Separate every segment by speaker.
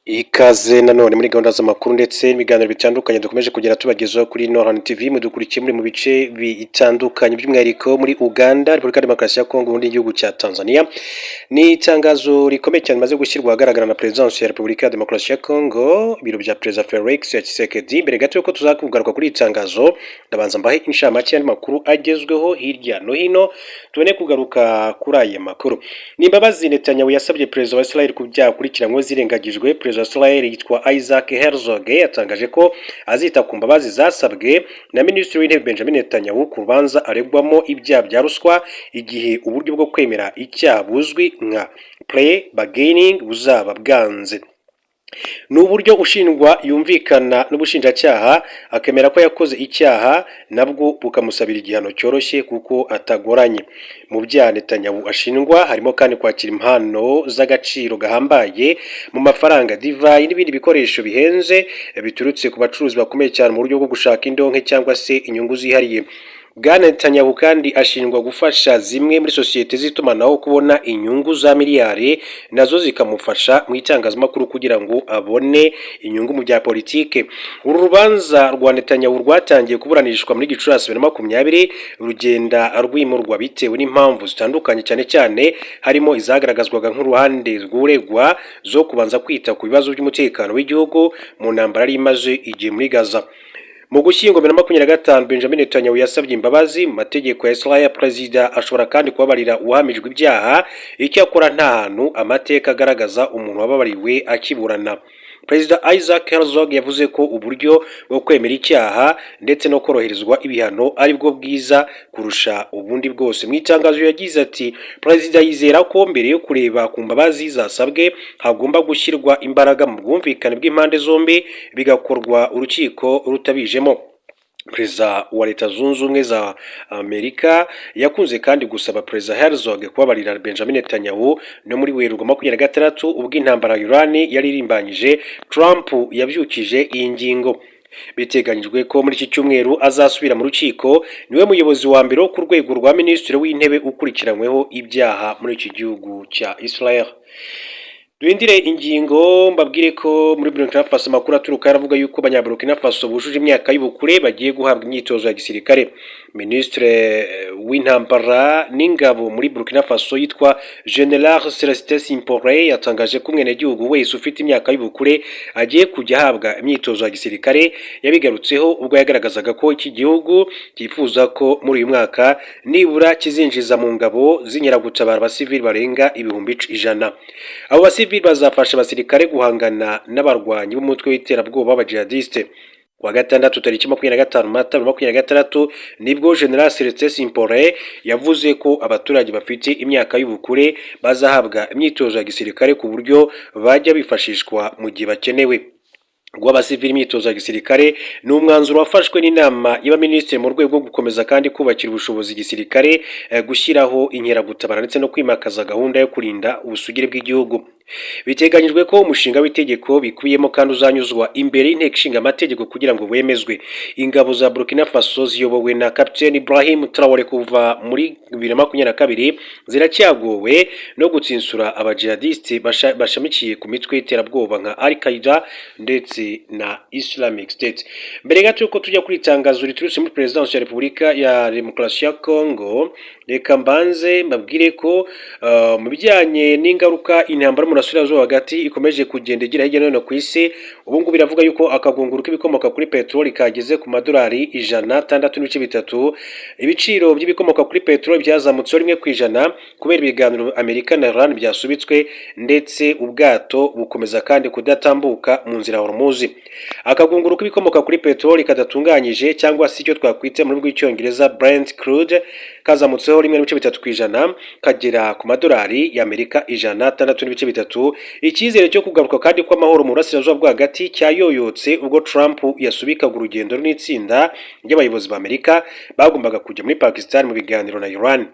Speaker 1: Ikaze nanone muri gahunda z'amakuru ndetse n'ibiganiro bitandukanye dukomeje kugenda tubagezaho kuri Noran TV. Mudukurikiye muri mu bice bitandukanye, by'umwihariko muri Uganda, Repubulika ya Demokarasi ya Kongo n'igihugu cya Tanzania. Ni itangazo rikomeye cyane rimaze gushyirwa ahagaragara na Perezidansi ya Repubulika ya Demokarasi ya Kongo, ibiro bya Perezida Felix Tshisekedi. Mbere gato yuko tuzakugaruka kuri iri tangazo, ndabanza mbahe inshamake y'andi makuru agezweho hirya no hino, tubone kugaruka kuri aya makuru. Ni imbabazi Netanyahu yasabye Perezida wa Israel ku byaha akurikiranyweho zirengagijwe. Perezida wa Israel yitwa Isaac Herzog yatangaje ko azita ku mbabazi zasabwe na Minisitiri w'Intebe Benjamin Netanyahu ku rubanza aregwamo ibyaha bya ruswa, igihe uburyo bwo kwemera icyaha buzwi nka plea bargaining buzaba bwanze. Ni uburyo ushinjwa yumvikana n'ubushinjacyaha, akemera ko yakoze icyaha, nabwo bukamusabira igihano cyoroshye kuko atagoranye. Mu byaha Netanyahu ashinjwa harimo kandi kwakira impano z'agaciro gahambaye mu mafaranga, divayi n'ibindi bikoresho bihenze biturutse ku bacuruzi bakomeye cyane mu buryo bwo gushaka indonke cyangwa se inyungu zihariye. Bwana Netanyahu kandi ashinjwa gufasha zimwe muri sosiyete z'itumanaho kubona inyungu za miliyari, nazo zikamufasha mu itangazamakuru kugira ngo abone inyungu mu bya politike. Uru rubanza rwa Netanyahu rwatangiye kuburanishwa muri Gicurasi 2020, rugenda rwimurwa bitewe n'impamvu zitandukanye, cyane cyane harimo izagaragazwaga nk'uruhande rw'uregwa zo kubanza kwita ku bibazo by'umutekano w'igihugu mu ntambara yari imaze igihe muri Gaza. Mu Gushyingo 2025, Benjamin Netanyahu yasabye imbabazi. Mu mategeko ya Israel, perezida ashobora kandi kubabarira uwahamijwe ibyaha. Icyakora nta hantu amateka agaragaza umuntu wababariwe akiburana. Perezida Isaac Herzog yavuze ko uburyo bwo kwemera icyaha ndetse no koroherezwa ibihano ari bwo bwiza kurusha ubundi bwose. Mu itangazo yagize ati: "Perezida yizera ko mbere yo kureba ku mbabazi zasabwe, hagomba gushyirwa imbaraga mu bwumvikane bw'impande zombi, bigakorwa urukiko rutabijemo." Perezida wa Leta Zunze Ubumwe za Amerika yakunze kandi gusaba Perezida Herzog kubabarira Benjamin Netanyahu. No muri Werurwe 26, ubwo intambara Iran yari irimbanyije, Trump yabyukije iyi ngingo. Biteganyijwe ko muri iki cyumweru azasubira mu rukiko. Niwe muyobozi wa mbere wo ku rwego rwa minisitiri w'intebe ukurikiranyweho ibyaha muri iki gihugu cya Israel. Duhindire ingingo, mbabwire ko muri Burkina Faso amakuru aturuka aravuga yuko Abanyaburkina Faso bujuje imyaka y'ubukure bagiye guhabwa imyitozo ya gisirikare. Minisitiri w'intambara n'ingabo muri Burkina Faso yitwa General Celestin Simpore yatangaje ko umwenegihugu wese ufite imyaka y'ubukure agiye kujya ahabwa imyitozo ya gisirikare. Yabigarutseho ubwo yagaragazaga ko iki gihugu cyifuza ko muri uyu mwaka nibura kizinjiza mu ngabo z'inkeragutabara abasivili barenga 100,000. Abo basivili bazafasha abasirikare guhangana n'abarwanyi b'umutwe w'iterabwoba w'abajihadiste. Kuwa gatandatu tariki 25 Mata 2026, nibwo General Celestin Simpore yavuze ko abaturage bafite imyaka y'ubukure bazahabwa imyitozo ya gisirikare ku buryo bajya bifashishwa mu gihe bakenewe. Guha abasivili imyitozo ya gisirikare ni umwanzuro wafashwe n'inama y'abaminisitiri mu rwego rwo gukomeza kandi kubakira ubushobozi igisirikare, gushyiraho inkeragutabara ndetse no kwimakaza gahunda yo kurinda ubusugire bw'igihugu. Biteganyijwe ko umushinga w'itegeko bikubiyemo kandi uzanyuzwa imbere y'Inteko Ishinga Amategeko kugira ngo wemezwe. Ingabo za Burkina Faso ziyobowe na Captain Ibrahim Traore kuva muri 2022 ziracyagowe no gutsinsura abajihadiste bashamikiye ku mitwe y'iterabwoba nka Al Qaeda ndetse na Islamic State. Mbere gato yuko tujya kuri itangazo riturutse muri Perezidansi ya Repubulika ya Demokarasi ya Congo, reka mbanze mbabwire ko mu bijyanye n'ingaruka intambara mu burasirazuba hagati ikomeje kugenda igira hirya no hino ku isi, ubu ngubu biravuga yuko akagunguru k'ibikomoka kuri peteroli kageze ku madolari 106.3. Ibiciro by'ibikomoka kuri peteroli byazamutseho 1% kubera ibiganiro Amerika na Iran byasubitswe, ndetse ubwato bukomeza kandi kudatambuka mu nzira ya Hormuz. Akagunguru k'ibikomoka kuri peteroli kadatunganyije, cyangwa se icyo twakwita mu rurimi rw'Icyongereza Brent crude, kazamutseho 1.3% kagera ku madolari y'Amerika 106.3. Icyizere cyo kugaruka kandi kw'amahoro mu burasirazuba bwo hagati cyayoyotse ubwo Trump yasubikaga urugendo n'itsinda ry'abayobozi ba Amerika bagombaga kujya muri Pakistan mu biganiro na Iran.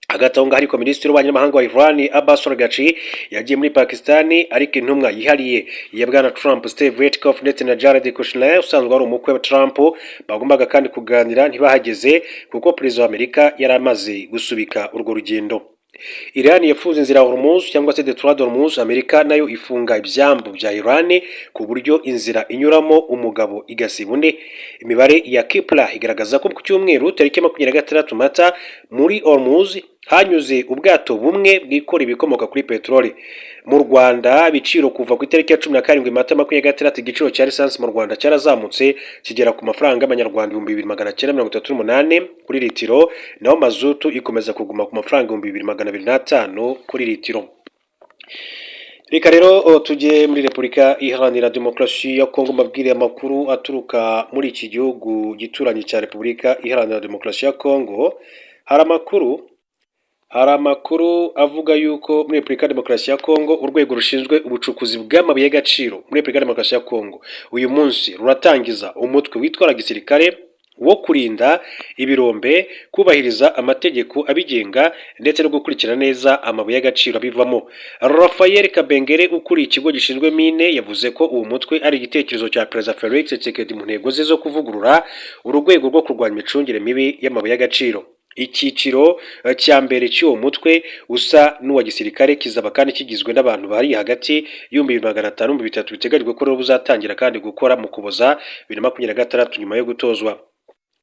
Speaker 1: Hagati aho ngaho ariko, minisitiri w'ububanyi n'amahanga wa Iran Abbas Araghchi yagiye muri Pakistan, ariko intumwa yihariye ya bwana Trump Steve Witkoff ndetse na Jared Kushner usanzwe ari umukwe wa Trump bagombaga kandi kuganira ntibahageze kuko perezida wa Amerika yari amaze gusubika urwo rugendo. Iran yafunze inzira ya Hormuz cyangwa se Détroit d'Hormuz, Amerika nayo ifunga ibyambu bya Iran ku buryo inzira inyuramo umugabo igasiba undi. Imibare ya Kpler igaragaza ko ku cyumweru tariki 26 Mata muri Hormuz hanyuze ubwato bumwe bwikora ibikomoka kuri peteroli. Mu Rwanda, ibiciro kuva ku itariki ya 17 Mata 26, igiciro cya lisansi mu Rwanda cyarazamutse kigera ku mafaranga y'amanyarwanda 2938 kuri litiro, naho mazutu ikomeza kuguma ku mafaranga 2205 kuri litiro. Reka rero tujye muri Repubulika Iharanira Demokarasi ya Kongo, mbabwire amakuru aturuka muri iki gihugu gituranyi cya Repubulika Iharanira Demokarasi ya Kongo. Hari amakuru avuga yuko muri Repubulika ya Demokarasi ya Kongo urwego rushinzwe ubucukuzi bw'amabuye y'agaciro muri Repubulika ya Demokarasi ya Kongo uyu munsi ruratangiza umutwe witwara gisirikare wo kurinda ibirombe, kubahiriza amategeko abigenga ndetse no gukurikirana neza amabuye y'agaciro abivamo. Rafael Kabengere ukuriye ikigo gishinzwe mine yavuze ko uwo mutwe ari igitekerezo cya Perezida Felix Tshisekedi mu ntego ze zo kuvugurura urwego rwo kurwanya imicungire mibi y'amabuye y'agaciro. Icyiciro cya mbere cy'uwo mutwe usa n'uwa gisirikare kizaba kandi kigizwe n'abantu bari hagati y'500,000 300,000. Biteganyijwe ko rero buzatangira kandi gukora mu Kuboza 2026 nyuma yo gutozwa.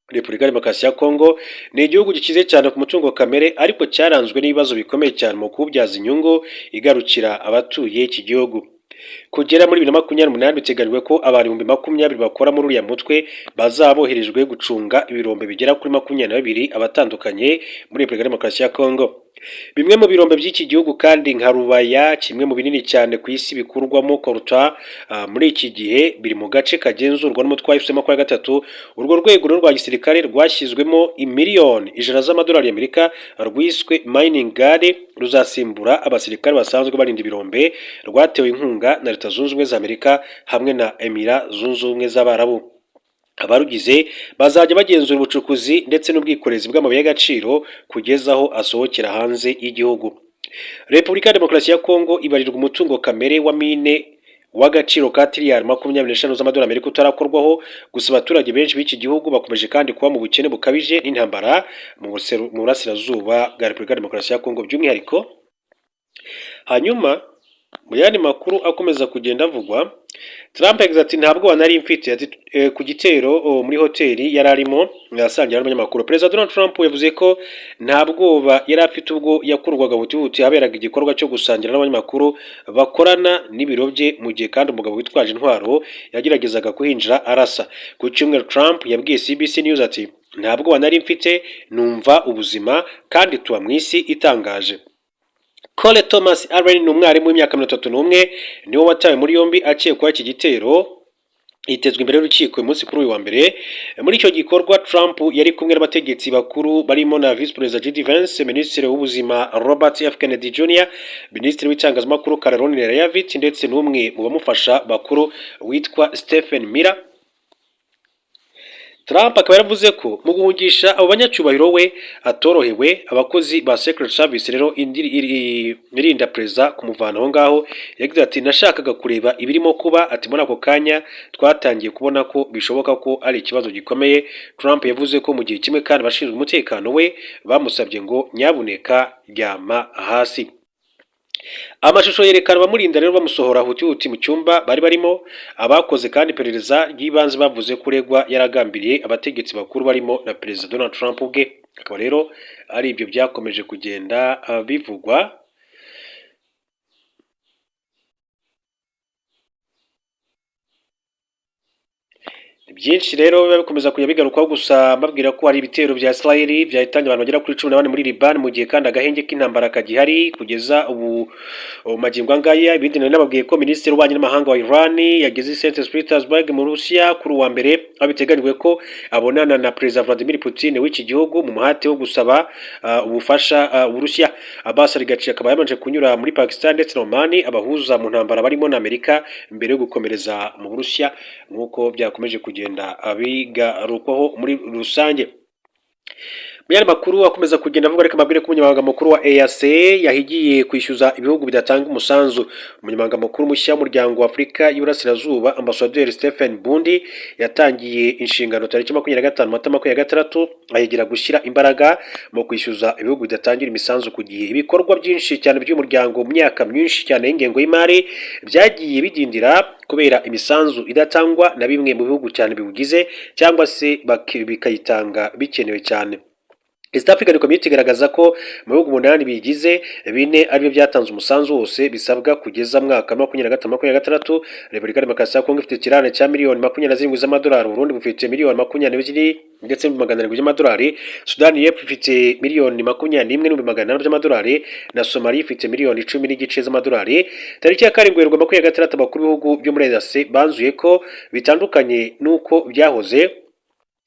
Speaker 1: Repubulika ya Demokarasi ya Kongo ni igihugu gikize cyane ku mutungo kamere, ariko cyaranzwe n'ibibazo bikomeye cyane mu kuwubyaza inyungu igarukira abatuye iki gihugu. Kugera muri 2028 biteganyijwe ko abantu 20,000 bakora muri uriya mutwe bazaba boherejwe gucunga ibirombe bigera kuri 22 abatandukanye muri Repubulika ya Demokarasi ya Kongo. Bimwe mu birombe by'iki gihugu kandi nka Rubaya, kimwe mu binini cyane ku isi bikurwamo coltan, muri iki gihe biri mu gace kagenzurwa n'umutwe wa AFC 23. Urwo rwego rwa gisirikare rwashyizwemo imiliyoni 100 z'amadolari y'Amerika rwiswe Mining Guard, ruzasimbura abasirikare basanzwe barinda ibirombe, rwatewe inkunga na Leta Zunze Ubumwe za Amerika hamwe na Emira Zunze Ubumwe z'Abarabu. Abarugize bazajya bagenzura ubucukuzi ndetse n'ubwikorezi bw'amabuye y'agaciro kugeza aho asohokera hanze y'igihugu. Repubulika ya Demokarasi ya Kongo ibarirwa umutungo kamere wa mine w'agaciro ka tiriyari 25 z'amadolari Amerika utarakorwaho. Gusa abaturage benshi b'iki gihugu bakomeje kandi kuba mu bukene bukabije n'intambara mu burasirazuba bwa Repubulika ya Demokarasi ya Kongo by'umwihariko. Hanyuma mu yandi makuru akomeza kugenda avugwa, Trump yagize ati: "Nta bwoba nari mfite", ati, ku gitero muri hoteli yari arimo asangira n'abanyamakuru. Perezida Donald Trump yavuze ko nta bwoba yari afite ubwo yakurwaga butihuti haberaga igikorwa cyo gusangira n'abanyamakuru bakorana n'ibiro bye, mu gihe kandi umugabo witwaje intwaro yageragezaga kuhinjira arasa. Ku cyumweru Trump yabwiye CBC News ati: "Nta bwoba nari mfite, numva ubuzima kandi tuba mu isi itangaje." Cole Thomas Allen ni umwarimu w'imyaka 31, niwe watawe muri yombi akekwaho iki gitero, yitezwe imbere y'urukiko uyu munsi kuri uyu wa mbere. Muri icyo gikorwa Trump yari kumwe n'abategetsi bakuru barimo na Visi Perezida JD Vance, Minisitiri w'Ubuzima Robert F Kennedy Jr., Minisitiri w'Itangazamakuru Karoline Leavitt ndetse n'umwe mu bamufasha bakuru witwa Stephen Miller. Trump akaba yaravuze ko mu guhungisha abo banyacyubahiro we atorohewe. Abakozi ba Secret Service rero irinda perezida kumuvana aho ngaho. Yagize ati: "Nashakaga kureba ibirimo kuba", ati: "Muri ako kanya twatangiye kubona ko bishoboka ko ari ikibazo gikomeye." Trump yavuze ko mu gihe kimwe kandi abashinzwe umutekano we bamusabye ngo: "Nyabuneka ryama hasi." Amashusho yerekana abamurinda rero bamusohora hutihuti mu cyumba bari barimo. Abakoze kandi iperereza ry'ibanze bavuze ko uregwa yaragambiriye abategetsi bakuru barimo na Perezida Donald Trump ubwe. Akaba rero ari ibyo byakomeje kugenda bivugwa. Byinshi rero biba bikomeza kujya bigarukwaho, gusa mbabwira ko hari ibitero bya Israel byahitanye abantu bagera kuri 14 muri Liban, mu gihe kandi agahenge k'intambara kagihari kugeza ubu magingo angaya. Ibindi nari nababwiye ko Minisitiri w'Ububanyi n'Amahanga wa Iran yageze i St Petersburg mu Rusiya kuri uwa mbere, aho biteganyijwe ko abonana na Perezida Vladimir Putin w'iki gihugu mu muhate wo gusaba ubufasha Uburusiya. Abbas Araghchi akaba yabanje kunyura muri Pakistan ndetse na Oman, abahuza mu ntambara barimo na Amerika, mbere yo gukomereza mu Burusiya, nk'uko byakomeje kugenda bigarukwaho muri rusange. Mu yandi makuru akomeza kugenda avuga, ariko amabwire ko umunyamabanga mukuru wa EAC yahigiye kwishyuza ibihugu bidatanga umusanzu. Umunyamabanga mukuru mushya w'Umuryango wa Afurika y'Iburasirazuba, Ambasaderi Stephen Bundi, yatangiye inshingano tariki 25 Mata 26, ahigira gushyira imbaraga mu kwishyuza ibihugu bidatangira imisanzu ku gihe. Ibikorwa byinshi cyane by'umuryango mu myaka myinshi cyane y'ingengo y'imari byagiye bidindira kubera imisanzu idatangwa na bimwe mu bihugu cyane biwugize, cyangwa se bikayitanga bikenewe cyane. East African Community igaragaza ko mu bihugu umunani biyigize, bine aribyo byatanze umusanzu wose bisabwa kugeza mwaka 2025-2026. Repubulika Demokarasi ya Kongo ifite ikirarane cya miliyoni 27 z'amadolari, Burundi bufite miliyoni 22 ndetse n'700,000 by'amadolari, Sudani y'Epfo ifite miliyoni 21 n'800,000 by'amadolari, na Somalia ifite miliyoni 10.5 z'amadolari. Tariki ya 7 Werurwe 26, abakuru b'ibihugu byo muri EAC banzuye ko bitandukanye n'uko byahoze,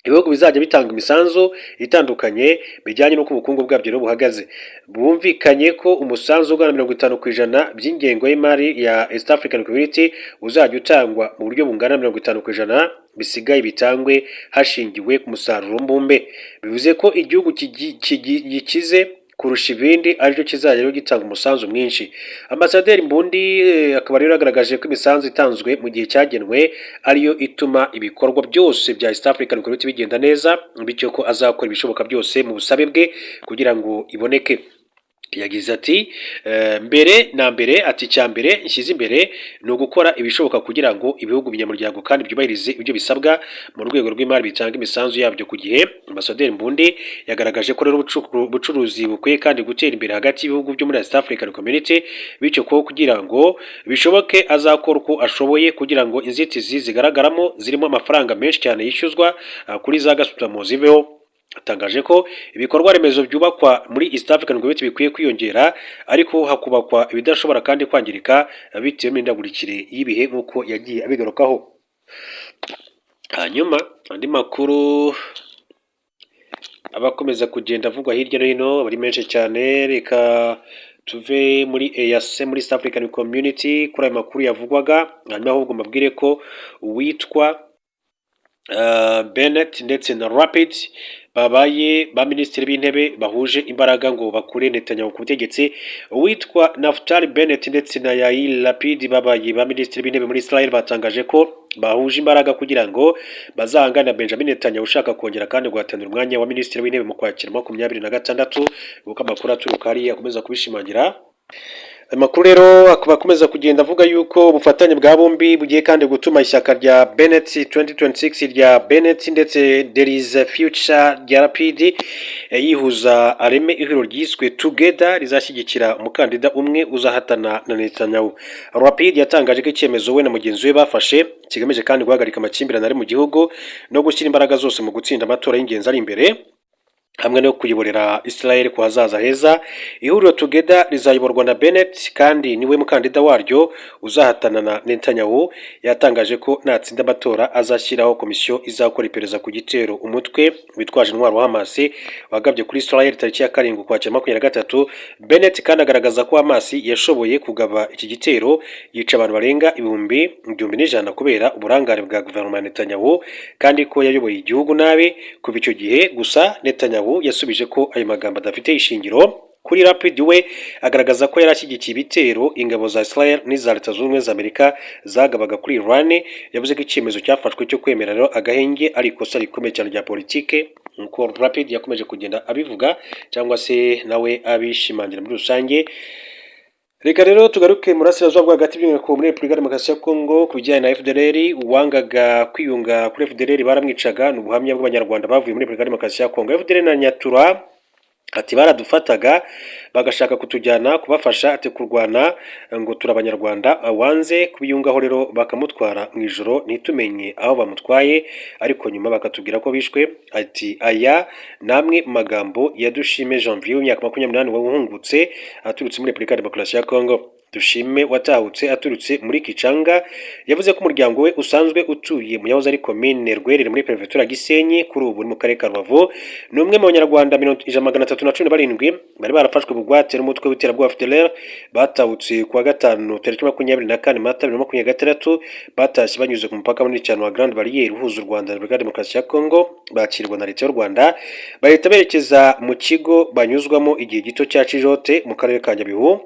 Speaker 1: ibihugu bizajya bitanga imisanzu itandukanye bijyanye n'uko ubukungu bwabyo rero buhagaze. Bumvikanye ko umusanzu ugana 50% by'ingengo y'imari ya East African Community uzajya utangwa mu buryo bungana na 50%, bisigaye bitangwe hashingiwe ku musaruro mbumbe. Bivuze ko igihugu gikize kurusha ibindi aricyo kizajya rero gitanga umusanzu mwinshi. Ambasaderi Mbundi akaba rero yagaragaje ko imisanzu itanzwe mu gihe cyagenwe ariyo ituma ibikorwa byose bya East African Community bigenda neza, bityo ko azakora ibishoboka byose mu busabe bwe kugira ngo iboneke. Yagize ati "Mbere na mbere", ati "icya mbere nshyize imbere ni ugukora ibishoboka kugira ngo ibihugu binyamuryango kandi byubahirize ibyo bisabwa mu rwego rw'imari, bitanga imisanzu yabyo ku gihe." Ambasaderi Mbundi yagaragaje ko rero ubucuruzi bukwiye kandi gutera imbere hagati y'ibihugu byo muri East African Community, bityo ko kugira ngo bishoboke azakora uko ashoboye kugira ngo inzitizi zigaragaramo zirimo amafaranga menshi cyane yishyuzwa kuri za gasutamo ziveho. Atangaje ko ibikorwa remezo byubakwa muri East African Community bikwiye kwiyongera, ariko hakubakwa ibidashobora kandi kwangirika bitewe n'imihindagurikire y'ibihe, nk'uko yagiye abigarukaho. Hanyuma andi makuru aba akomeza kugenda avugwa hirya no hino ari menshi cyane. Reka tuve muri EAC, muri East African Community, kuri ayo makuru yavugwaga, hanyuma ahubwo mbabwire ko uwitwa Bennett ndetse na Lapid babaye ba minisitiri b'intebe bahuje imbaraga ngo bakure Netanyahu ku butegetsi. Uwitwa Naftali Bennett ndetse na Yair Lapid babaye ba minisitiri b'intebe muri Israel batangaje ko bahuje imbaraga kugira ngo bazahangane na Benjamin Netanyahu ushaka kongera kandi guhatanira umwanya wa minisitiri w'intebe mu Kwakira 2026, nk'uko amakuru aturuka hariya akomeza kubishimangira. Amakuru rero akaba akomeza kugenda avuga yuko ubufatanye bwa bombi bugiye kandi gutuma ishyaka rya Bennett 2026 rya Bennett ndetse There is a Future rya Lapid yihuza areme ihuriro ryiswe Together rizashyigikira umukandida umwe uzahatana na Netanyahu. Lapid yatangaje ko icyemezo we na mugenzi we bafashe kigamije kandi guhagarika amakimbirane ari mu gihugu no gushyira imbaraga zose mu gutsinda amatora y'ingenzi ari imbere, hamwe no kuyoborera Israel ku hazaza heza. Ihuriro Together rizayoborwa na Bennett kandi niwe mukandida waryo uzahatana na Netanyahu. Yatangaje ko natsinda amatora azashyiraho komisiyo izakora iperereza ku gitero umutwe witwaje intwaro wa Hamas wagabye kuri Israel tariki ya 7 Ukwakira 23. Bennett kandi agaragaza ko Hamas yashoboye kugaba iki gitero yica abantu barenga 1100 kubera uburangare bwa guverinoma ya Netanyahu, kandi ko yayoboye igihugu nabi kuva icyo gihe. Gusa Netanyahu yasubije ko ayo magambo adafite ishingiro. Kuri Lapid, we agaragaza ko yari ashyigikiye ibitero ingabo za Israel n'iza Leta Zunze Ubumwe za Amerika zagabaga kuri Iran. Yavuze ko icyemezo cyafashwe cyo kwemera rero agahenge ari ikosa rikomeye cyane rya politike, nk'uko Lapid yakomeje kugenda abivuga cyangwa se nawe abishimangira muri rusange. Reka rero tugaruke mu burasirazuba bwo hagati, by'umwihariko muri Repubulika ya Demokarasi ya Kongo, ku bijyanye na FDLR. Uwangaga kwiyunga kuri FDLR baramwicaga, ni ubuhamya bw'Abanyarwanda bavuye muri Repubulika ya Demokarasi ya Kongo. FDLR na Nyatura, ati "Baradufataga bagashaka kutujyana kubafasha", ati "kurwana ngo turi Abanyarwanda. Wanze kubiyungaho rero bakamutwara mu ijoro ntitumenye aho bamutwaye, ariko nyuma bakatubwira ko bishwe." Ati aya ni amwe mu magambo ya Dushime Janvier w'imyaka 28 wahungutse aturutse muri Repubulika ya Demokarasi ya Kongo. Dushime watahutse aturutse muri Kicanga yavuze ko umuryango we usanzwe utuye mu yahoze ari komine Rwerere muri perefegitura Gisenyi, kuri ubu ni mu karere ka Rubavu. Ni umwe mu Banyarwanda 317 bari barafashwe bugwate n'umutwe w'iterabwoba FDLR batahutse kuwa gatanu tariki 24 Mata 2026. Batashye banyuze ku mupaka munini cyane wa Grande Barrière uhuza u Rwanda na Repubulika ya Demokarasi ya Congo, bakirwa na leta y'u Rwanda, bahita berekeza mu kigo banyuzwamo igihe gito cya Kijote mu karere ka Nyabihu.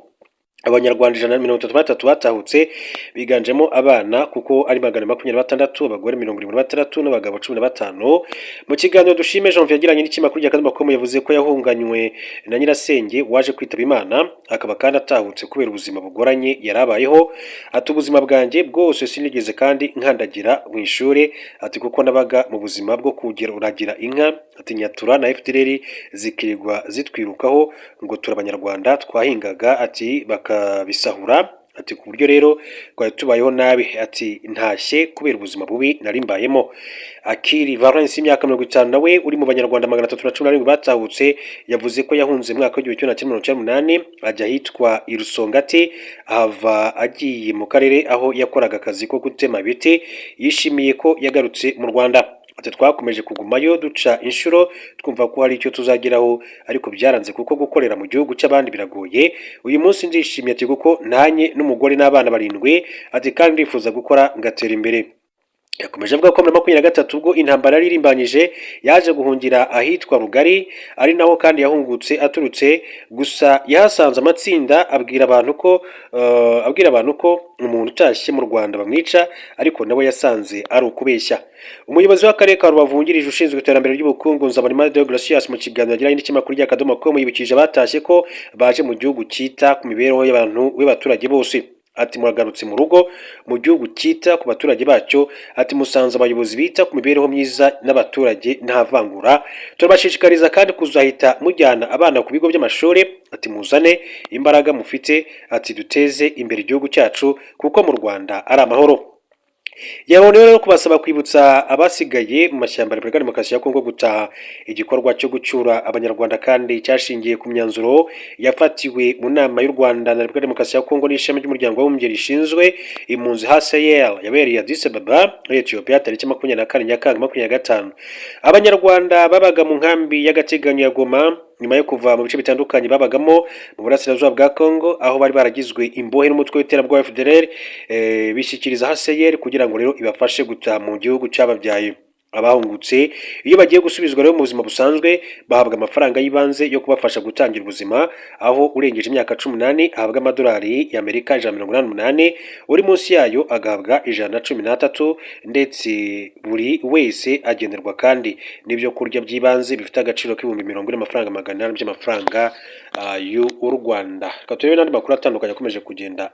Speaker 1: Abanyarwanda 133 batahutse biganjemo abana, kuko ari 426, abagore 76 n'abagabo 15. Mu kiganiro Dushime Janvier yagiranye n'ikinyamakuru rya Akadomo com, yavuze ko yahunganywe na nyirasenge waje kwitaba Imana, akaba kandi atahutse kubera ubuzima bugoranye yari abayeho. Ati: "Ubuzima bwanjye bwose sinigeze kandi nkandagira mu ishuri," ati "kuko nabaga mu buzima bwo kuragira inka," ati "Nyatura na FDLR zikirirwa zitwirukaho ngo turi Abanyarwanda, twahingaga," ati "bakabisahura," ati "ku buryo rero twari tubayeho nabi," ati "ntashye kubera ubuzima bubi nari mbayemo." Akiri Valence y'imyaka 50, nawe uri mu Banyarwanda 317 batahutse, yavuze ko yahunze mu mwaka w'1998 ajya ahitwa i Rusongati, ahava agiye mu karere aho yakoraga akazi ko gutema ibiti. Yishimiye ko yagarutse mu Rwanda. Ati: "Twakomeje kugumayo duca inshuro, twumva ko hari icyo tuzageraho, ariko byaranze kuko gukorera mu gihugu cy'abandi biragoye. Uyu munsi ndishimye," ati "kuko ntanye n'umugore n'abana barindwi," ati "kandi ndifuza gukora ngatera imbere." Yakomeje avuga ko muri 23, ubwo intambara yari irimbanyije, yaje guhungira ahitwa Rugari, ari naho kandi yahungutse aturutse. Gusa yahasanze amatsinda abwira abantu ko umuntu utashye mu Rwanda bamwica, ariko nawe yasanze ari ukubeshya. Umuyobozi w'akarere ka Rubavu wungirije ushinzwe iterambere ry'ubukungu, Nzabonimpa Deogratias, mu kiganiro yagiranye n'ikinyamakuru rya Akadomo com, yibukije abatashye ko baje mu gihugu cyita ku mibereho y'abantu b'abaturage bose. Ati: "Muragarutse mu rugo, mu gihugu cyita ku baturage bacyo," ati "musanze abayobozi bita ku mibereho myiza n'abaturage nta vangura. Turabashishikariza kandi kuzahita mujyana abana ku bigo by'amashuri," ati "muzane imbaraga mufite," ati "duteze imbere igihugu cyacu kuko mu Rwanda ari amahoro." Yaboneyeho rero kubasaba kwibutsa abasigaye mu mashyamba ya Repubulika ya Demokarasi ya Kongo gutaha. Igikorwa cyo gucyura Abanyarwanda kandi cyashingiye ku myanzuro yafatiwe mu nama y'u Rwanda na Repubulika ya Demokarasi ya Kongo n'ishami ry'Umuryango w'Abibumbye rishinzwe impunzi HCR, yabereye Addis Ababa muri Ethiopia tariki 24 Nyakanga 25. Abanyarwanda babaga mu nkambi y'agateganyo ya Goma nyuma yo kuva mu bice bitandukanye babagamo mu burasirazuba bwa Congo, aho bari baragizwe imbohe n'umutwe w'iterabwoba FDLR, bishyikiriza HCR kugira ngo rero ibafashe gutaha mu gihugu cyababyaye. Abahungutse iyo bagiye gusubizwa rero mu buzima busanzwe, bahabwa amafaranga y'ibanze yo kubafasha gutangira ubuzima, aho urengeje imyaka 18 ahabwa amadolari y'Amerika 188, uri munsi yayo agahabwa 113, ndetse buri wese agenerwa kandi n'ibyo kurya by'ibanze bifite agaciro k'40,000 amafaranga 800 by'amafaranga y'u Rwanda. Reka turebe n'andi makuru atandukanye akomeje kugenda.